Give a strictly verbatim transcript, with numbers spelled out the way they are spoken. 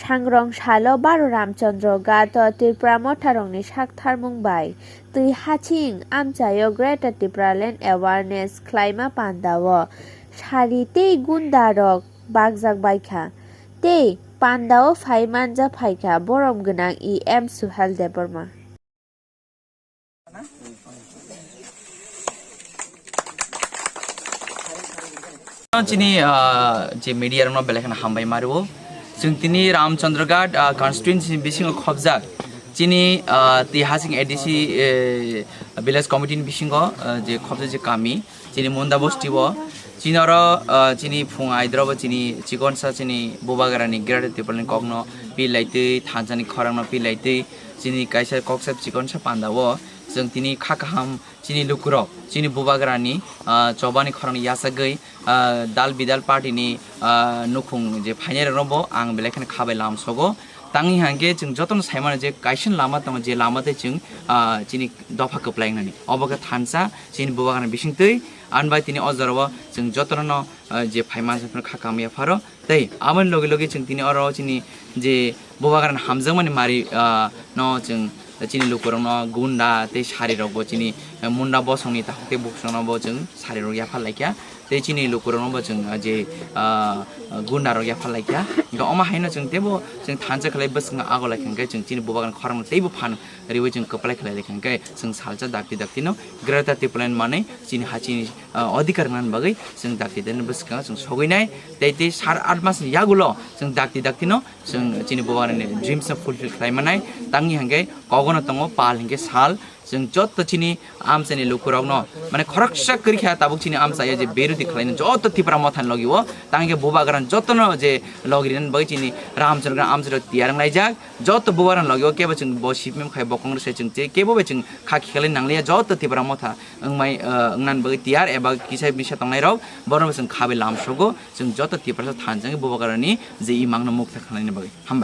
Thangrong salo baro Ramchandra Ghat o Tipra motharokni saktharmung bai twi haching amchaio Greater Tipraland Awareness khlaima pandao sari tei gunda rok bakjak baikha tei pandao phai manja phaikha borom gwnang E M Suhel Debbarma. Chini, ah, je media rokno belai kheno hambai mario. Chwng tini Ramchandra Ghat, ah, constituency ni bisingo khobjak. Chini, ah, twi hasing A D C, eh, village committee ni bisingo, ah, je khobjak je kami. Chini Munda bosti o. Chini oro, ah, chini phung aidrobo chini chikonsa chini bubagrani Greater Tipraland kokno pilaitwi, thansani khorangno pilaitwi, chini kaisa koksa chikonsa pandao. Chwng tini kha kaham chini lukurok, chini bubagrani, ah, chobani khorang yachagwi, ah, dal bidal party ni, ah, nukhung je phainairokno bo ang belai kheno khabai lamsogo. Tangwi hangkhe chwng jotono saimano je kaisa lama tongo, je lama tei chwng, ah, chini dopha kwplai wngnani. Obo khe thansa chini bubagrani bisingtwi, ani bai tini o jorao chwng jotono, ah, je phaima phano kha kamya pharo. Tei aboni logi logi chwng tini oro chini je bubagrani hamjakmani mari, ah, no chwng chini lukurokno gunda tei sari rokbo chini, eh, Munda bosongni takhuk tei buksongno bo chwng sari rok yaphar laikha. Tei chini lukurokno bo chwng, ah, je, ah, gunda rok yaphar laikha. Hingkhe omo haino chwng teibo chwng thansa khlai bwskango ago laikha hingkhe chwng chini bubagrani khorang teibo phan riwi chwng kwplai khlai laikha hingkhe chwng salsa dakti dakti no Greater Tipraland manwi chini ha chini, ah, odhikar nani bagwi chwng dakti dakti bwskango chwng sogwi nai. Tei tei sar at mas ni yagulo chwng dakti dakti no chwng chini bubagrani dreams no fulfill khlai manai. Tangwi hingkhe kogono tongo pal hingkhe sal. Chwng joto chini amchaini lukurokno, mane, khoroksa kwrwi kha tabuk chini amchai je berudi khlaino joto Tipra mothani logi o. Tangwi khe bubagrani jotono je logi rinani bagwi chini Ramchandra amchairok tiyar wnglaijak. Joto bubagrani logi o kebo chwng bo C P M khai bo Congress khai chwng tei kebo bai chwng kha khiklai nangliya. Joto Tipra motha wngmai, ah, wngnani bagwi tiyar eba kisa misa tongnairok bono bo chwng khabai lamsogo. Chwng joto Tiprasa thansa wngwi bubagrani je imangno mukta khlaina bagwi. Hambai.